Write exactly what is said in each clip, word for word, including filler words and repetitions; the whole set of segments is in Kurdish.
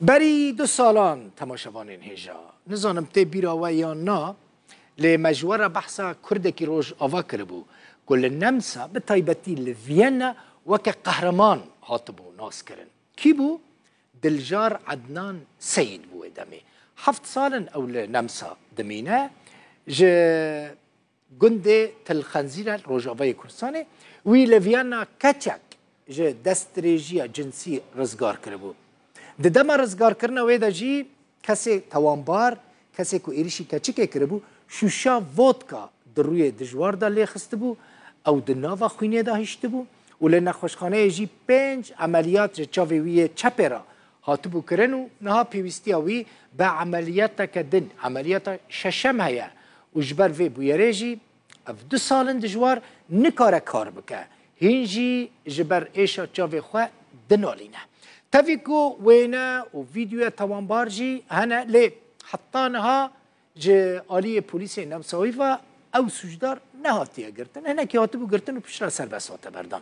Berî du salan, temaşevanên hêja, nizanim tê bîra we yan na, lê me ji we re behsa Kurdekî Rojava kiribû, ku li Nemsa, bi taybetî li Viyana, weke qehreman hatibû naskirin. Kî bû? Diljar Ednan Seyîd bû wê demê. Heft sal in ew li Nemsa dimîne. Ji gundê Til Xenzîr e, li Rojavayê Kurdistanê. Wî li Viyana keçek ji destdirêjiya cinsî rizgar kiribû. Di dema rizgarkirina wê de jî kesê tewanbar, kesê ku êrîşî keçikê kiribû, şûşa vodka di rûyê dijwar de lê xistibû, ew di nava xwînê de hiştibû û li nexweşxaneyê jî pênc emeliyat ji çavê wî yê çepê re hatibû kirin û niha pêwîstiya wî bi emeliyateke din, emeliyata şeşem heye û ji ber vê bûyerê jî ev du sal in dijwar nikare kar bike. Hîn jî ji ber êşa çavê xwe dinalîne. Tevî ku wêne û vîdeoya tewanbar jî hene, lê heta niha ji aliyê polîsê Nemsawî ve ew sûcdar nehatiye girtin. Hinekî hatibû girtin û piştre serbest hate berdan.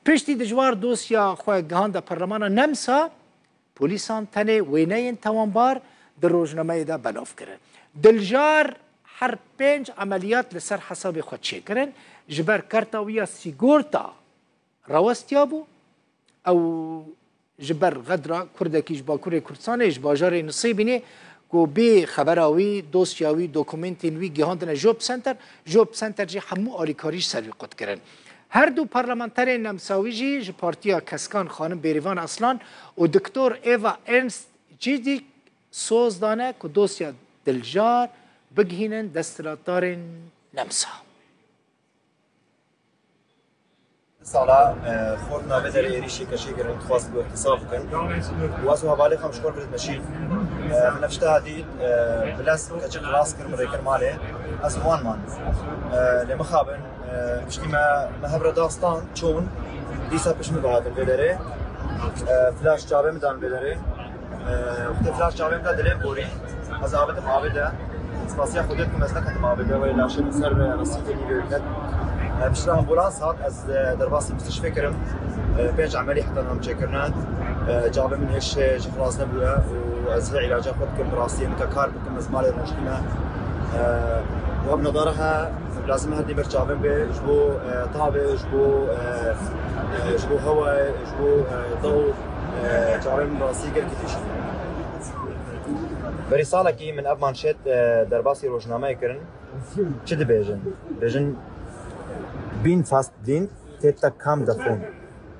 Piştî dijwar dosya xwe gihande Perlemana Nemsa, polîsan tenê wêneyên tewanbar di rojnameyê de belav kirin. Diljar her pênc emeliyat li ser hesabê xwe çêkirin. Ji ber karta wî ya sîgorta rawestiyabû. Ew ji ber xedra Kurdekî ji Bakurê Kurdistanê, ji bajarê Nisêbînê, ku bê xebera wî, dosya wî, dokumentên wî gihandine Job Center, Job Center jî hemû alîkarî ji ser wî qut kirin. Her du parlamenterên Nemsawî jî ji Partiya Keskan, xanim Bêrîvan Aslan û Doktor Eva Ernst Cîdî soz dane ku dosya Diljar bigihînin desthilatdarên Nemsa. Sala, e, xort navê derê êrîşê keçê kirin, dixwast ku îhtisas bikin. Û ez û hevalê xwe ji xwe re birit meşî. E, min ev tişta dît, e, bi lez keçik xilas kir, min rê kir malê. Ez û wan man. E, lê mixabin, e, piştî me, me hev re da stand, çûn, dîsa pişt min ve hatin vê derê. E, flaş çavê min dan vê derê. E, wextê flaş çavê min de dilê min borî. Ez avitim avê de. Spasiya Xwedê dikim ez neketim avê de, wê laşê min ser, e, resîfê nîvê ket. E, piştre ambulans hat, ez, e, derbasî mistişfê kirim. E, pênc emelî heta niha çêkirine. E, çavê min hêj, e, ji xilas nebûye û ez hê îlaca xwe dikim, bi rastiyê nika kar bikim, ez malê rûniştîme. E, û ev nedara he, lazim e her dî ber çavê min bê, ji bo, e, tavê, ji bo, e, e, ji bo hewayê, ji bo, e, dew, e, çavê min bi rastî gelekî tişt. Berî salekî min ev manşet, e, derbasî rojnameyê kirin. Çi dibêjin? Dibêjin, Bin fast blind, tête comme de fond.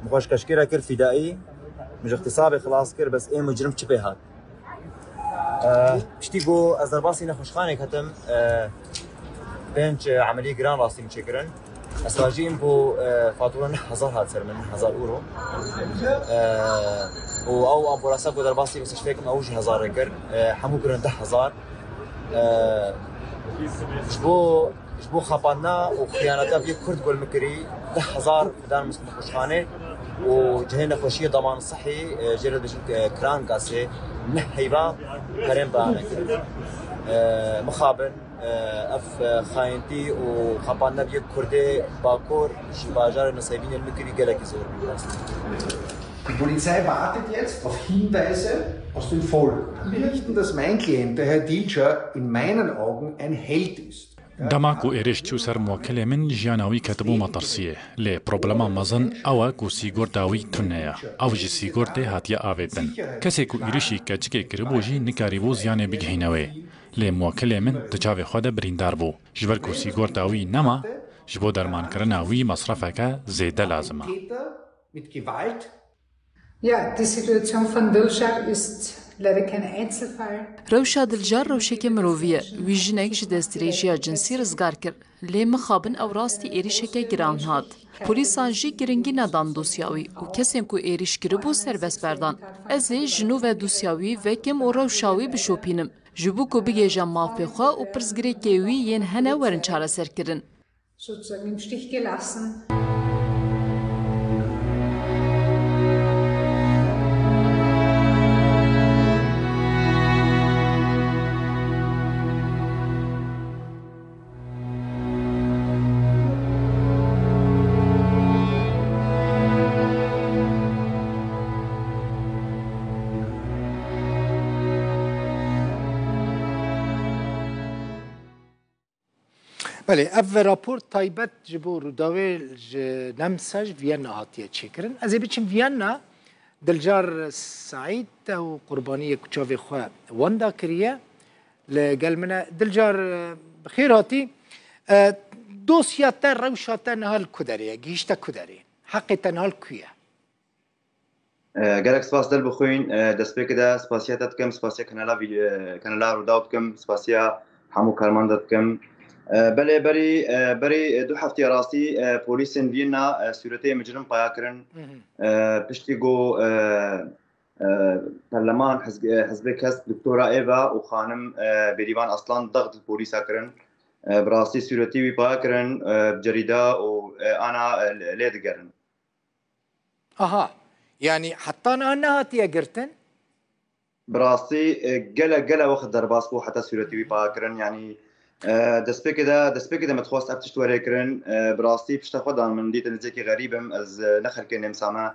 Min xwe ji keşkê re kir fîdaî, min ji îxtisabê xilas kir, bes ê micrim çi pê hat? E, piştî ku ez derbasî nexweşxanê ketim, e, pênc, e, emeliyê giran rastî min çêkirin. Ez rajiyim ku, e, fatura neh hezar hat ser min, neh hezar euro. E, û ew amborasa ku derbasî mistişfê kim, ew jî hezar kir. E, hemû kirin deh hezar. E, ji bo, ji bo xapandina û xiyaneta vê Kurd gul min kirî, deh hezar dan nexweşxanê û cihê nexweşiyê daman sihî, e, jê re dibêjin, e, Krankassê, neh heyva perên bane kirin. E, mixabin, e, ev, e, xayintî û xapandina vê Kurdê Bakur ji bajarê Nisêbînê li min kirî gelekî zor bû. Die Polizei wartet jetzt auf Hinweise aus dem Volk. Berichten, dass mein Klient, der Herr Dilcher, in meinen Augen ein Held ist. Dema ku êrîş çû ser muwekilê min, jiyana wî ketibû metirsiyê. Lê problema mezin ew e ku sîgorta wî tune ye. Ew ji sîgortê hatiye avêtin. Kesê ku êrîşî keçikê kiribû jî nikarîbû ziyanê bigihîne wê. Lê muwekilê min di çavê xwe de birîndar bû. Ji ber ku sîgorta wî nema, ji bo dermankirina wî mesrefeke zêde lazim e. Täter mit Gewalt Ja, die Situation von Diljar ist leider kein Einzelfall. Rewşa Diljar rewşeke mirovî ye. Wî jinek ji destdirêjiya cinsî rizgar kir. Lê mixabin ew rastî êrîşeke giran hat. Polîsan jî giringî nedan dosya wî û kesên ku êrîş kiribû serbest berdan. Ez ê ji nû ve dosya wî vekim û rewşa wî bişopînim. Ji bo ku bigihêje mafê xwe û pirsgirêkê wî yên hene werin çareserkirin. Sozusagen im Stich gelassen. Belê, ev rapor taybet ji bo Rûdawê ji Nemsa ji Viyana hatiye çêkirin. Ez ê biçim Viyana, Dilcar Seîd ew qurbaniyê ku çavê xwe wenda kiriye li gel min e. Dilcar, e, bi xêr hatî. E, dosya te, rewşa te niha li ku derê ye? Gihîşte ku derê? Heqê te niha li ku ye? E, gelek spas Dilbixwîn. E, destpêkê de spasiya te dikim, spasiya kanala vî-, e, kanala Rûdaw dikim, spasiya hemû karmanda dikim. E, belê berî, e, berî, e, du heftiya rastî, e, polîsên Viyana, e, sûreteyê micrim paya kirin. Mhm. E, piştî ku, e, e, perleman, hizb-, e, hizbê kesk Doktora Eva û xanim, e, Bêrîvan Aslan daxit li polîsa kirin. E, bi rastî sûretî wî paya kirin, e, bi cerîda û, e, ana, e, lê digerin. Aha. Yanî heta niha nehatiye girtin? Bi rastî, e, gele, gele wext derbas bû heta sûretî wî paya kirin. Yanî, e, destpêkê de, destpêkê de me dixwest ev tişt were kirin. E, bi rastî pişta xwe dan min, dîtin ez yekî xerîb im, ez, e, ne xelkê Nemsa me.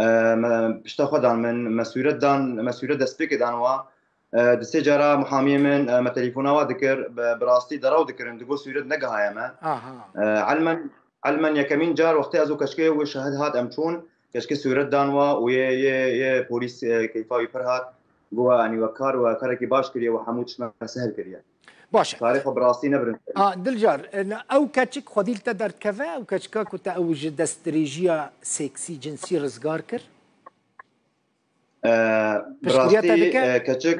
E, me pişta xwe dan min, me sûret dan, me sûret destpêkê dan wa. E, di sê cara muhamiyê min, e, me telefona wa dikir, bi, bi rastî derew dikirin, digot sûret negihaye me. Aha. E, elmen, elmen yekemîn car wextê ez û keçikê wê şahid hat em çûn, keçikê sûret dan wa û yê, yê, yê polîs, e, keyfa wî pir hat. Got, "Yanî we kar, we karekî baş kiriye, we hemû tişt me sehil kiriye." Baş e. Karê xwe bi rastî nebirin. A, Dilcar, e, ew keçik xwedî li te derdikeve, ew keçika ku te ew ji destdirêjiya seksî, cinsî rizgar kir? E, bi Piştgiriya te rastî, dike? E, keçik,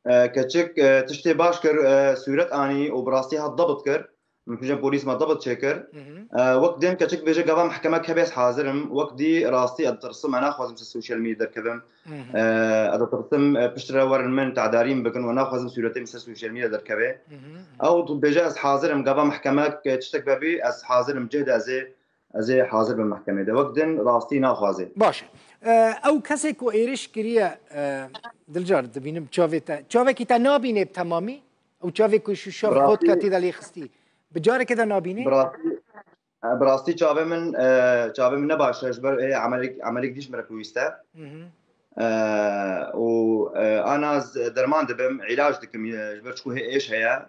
e, keçik, e, tiştê baş kir, e, sûret anî û bi rastî hat dabit kir. Min pêşe polîs me dabit çêkir. Mhm. E, wek dêm keçik dibêje gava mehkeme kevê ez hazir im. Wek dî rastî ez ditirsim, ez naxwazim ser sosyal medya derkevim. Mhm. E, ez ditirsim, e, piştre werin min tedarî min bikin û naxwazim sûretê min ser sosyal medya derkeve. Mhm, mhm. Ew dibêje ez hazir im, gava mehkeme ke tiştek vebî, ez hazir im, cih de ez ê, ez ê hazir bim mehkemê de. Wek din rastî naxwaze. Baş e. E, ew kesê ku êriş kiriye, e, Dilcar, dibînim çavê te. Çavekî te nabîne bi temamî? Ew çavê ku şûşa Bi rastî vodka tê de lê xistî. Bi carekê de nabîne? Bi rastî, e, bi rastî çavê min, e, çavê min ne baş e. Ji ber ê emelek, emelek dîş min re pêwîst e. Hı hı. E, û, e, ana ez derman dibim, îlac dikim, e, ji ber çikû hê êş heye.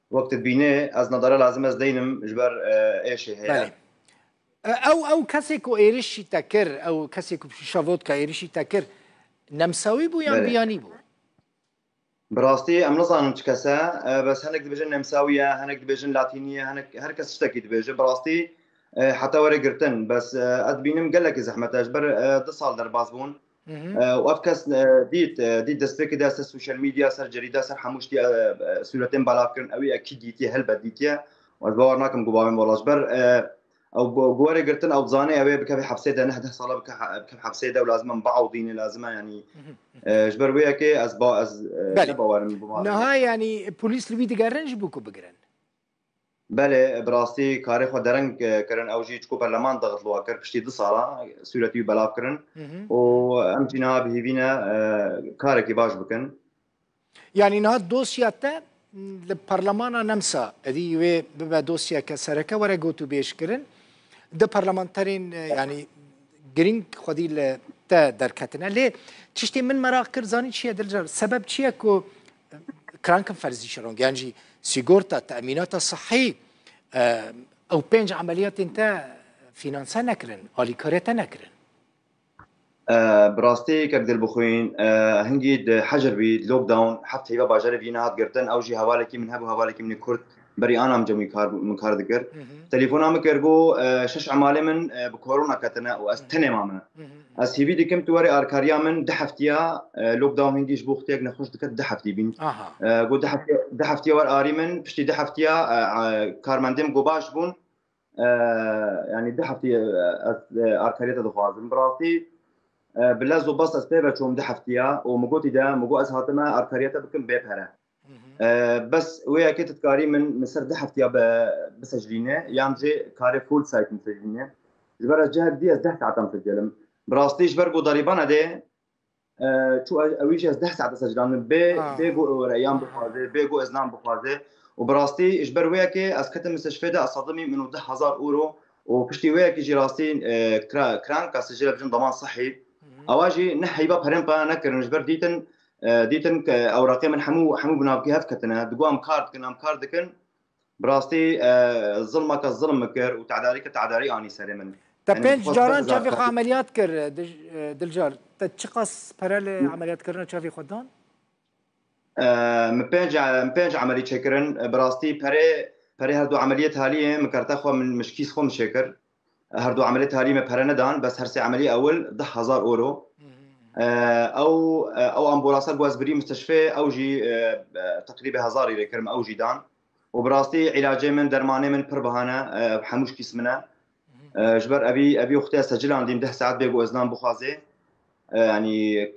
Wek tu dibînê, ez nedare lazim ez deynim ji ber, e, êşê heye. Belê. E, ew, ew kesê ku êrişî te kir, ew kesê ku şûşa vodka êrişî te kir, Nemsawî bû yan Belê. Biyanî bû? Bi rastî em nizanin çi kes e, e, bes hinek dibêjin Nemsawî ye, hinek dibêjin Latînî ye, hinek, her kes tiştekî dibêje. Bi rastî, e, heta were girtin. Bes, e, ez dibînim gelekî zehmet e. Ji ber, e, du sal derbas bûn. Hı hı. E, û ev kes, e, dît, e, dît destpêkê de ser sosyal medya, ser cerîda, ser hemû ştî, e, e, sûretên belav kirin. Ew ê kî dîtiye, helbet dîtiye. Û ez bawer nakim ku bavên wela ji ber, e, ew gu-, guherê girtin, ew dizane ew ê bikeve hepsê de, neh deh sala bike he-, bikeve hepsê de û lazim e min biewdîne, lazim e, yanî, Hı hı. e, ji ber wê yekê ez ba-, ez, e, Belê. ne bawerim bi ma Niha, yanî, polîs li wî digerin ji bo ku bigirin? Belê, bi rastî karê xwe dereng, e, kirin. Ew jî çiku perleman daxit li wa kir piştî du sala, sûretî wî belav kirin. Hı hı. Û em jî niha bi hêvî ne, e, karekî baş bikin. Yanî niha dosya te li Parlemana Nemsa, edî wê bibe dosyeke sereke were gotûbêj kirin. Du parlamenterên, e, yanî girîng xwedî li te derketine. Lê tiştê min meraq kir, zanî çi ye Dilcar? Sebeb çi ye ku, e, Krankenversicherung, yan jî sîgorta, temînata sihî, e, ew pênc emeliyatên te fînanse nekirin, alîkarê te nekirin? E, bi rastî kek Dilbixwîn, e, hingî di hecir bî, di lockdown, heft heyva bajarê Vîyena hat girtin, ew jî hevalekî min hebû, hevalekî min ê Kurd, berî ana min cem wî kar, min kar dikir. Hı hı. Telefona min kir, got, e, şeş emalê min, e, bi korona ketine û ez Hı hı. tenê mame. Hı hı hı. Ez hêvî dikim tu were alkariya min, du heftiya, e, lockdown hingî ji bo xwediyek nexweş diket, du heftî bîn. Aha. E, got, du heftiya, du heftiya wer arî min, piştî du heftiya, e, e, karmendê min got baş bûn. E, yanî du heftî, e, ez, e, alkariya te dixwazim. Bi rastî, e, bi lez û bast ez pê ve çûm du heftiya û min gotî de, min got ez hatime alkariya te bikim bê pere. Hı hı. E, bes wê yekê tu dikarî min, min ser du heftiya be, bisecilîne, yan jî karê full site min secilîne. Ji ber ez cihek dî ez deh saetan secilim. Bi rastî ji ber ku darîbana de, e, çû ew, ew jî ez deh saet secilîne. Bê, Ha. bê ku were yan bixwaze, bê ku ez nan bixwaze. Û bi rastî ji ber wê yekê ez ketim mistişfê de, ez sedimî min û deh hezar euro û piştî wê yekê jî rastî, e, kra-, kranka sicil bijin daman sihî. Hı hı. Ewa jî ne heyva perên paya nekirin, ji ber dîtin, e, dîtin ke ewraqê min hemû, hemû bi navkî hev ketine. Digo em kar dikin, em kar dikin. Bi rastî e, zilmeke zilm min kir û tedarîke tedarî anî serê min. Te Yanî pênc dixwest caran deh hezar çavê xwe terî- emeliyat kir, e, Dij- e, Dilcar. Te çiqas pere li emeliyatkarina çavê xwe dan? E, Min pênc, min pênc emelî çêkirin. E, Bi rastî perê, perê her du emeliyê taliyê min kerte xwe, min mişkîs xwe min çêkir. Her du emeliyê taliyê me pere nedan, bes her sê emelî ewil deh hezar euro. E, Ew, e, ew ambolasa ku ez birî mistişfê, ew jî e, e, teqrîbê hezarî lê kirim, ew jî dan. Û bi rastî îlacê min, dermanê min pir bihane, e, hemû şkîs min e. E, Ji ber evî, evî wextê ez secilandîm deh saet bê ku ez nan bixwazê. E, Yanî e,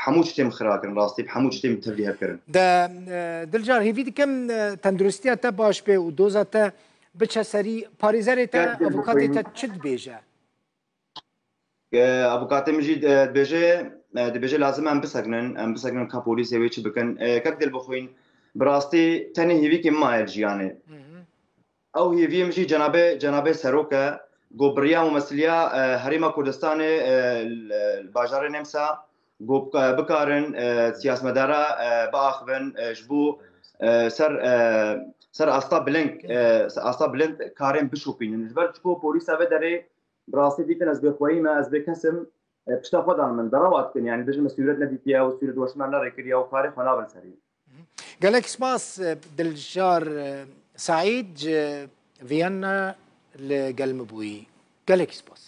hemû tiştê min xira kirin, rastî bi hemû tiştê min tevlî hev kirin. De e, Dilcar, hêvî dikim e, tenduristiya te baş be û doza te biçe serî. Parêzerê te, Gel, gel, avukatê te bixwîn. Çi dibêje? E, Avukatê min jî e, dibêje, e, dibêje lazim em bisekinin, em bisekinin ka polîsê wê çi bikin. E, Kek Dilbixwîn, bi rastî tenê hêvîkê min maye li jiyanê. Ew hêviyê min jî cenabê, cenabê serok e, ku bi riya mumesiliya e, Herêma Kurdistanê e, li, li bajarê Nemsa, ku e, bikarin e, siyasetmedara e, biaxivin e, ji bo e, ser e, ser asta bilind, e, ser asta bilind karên bişopînin. Ji ber çiko polîsa vê derê bi rastî dîtin ez bêxweyî me, ez bêkes im, e, pişta xwe dan min, derawa dikin, yanî dijin min sûret nedîtiye û sûret weşî me nerêkiriye û karê xwe nabin serî. Gelek spas e, Dilcar e, Saîd ji Viyana li gel min bûyî. Gelek spas.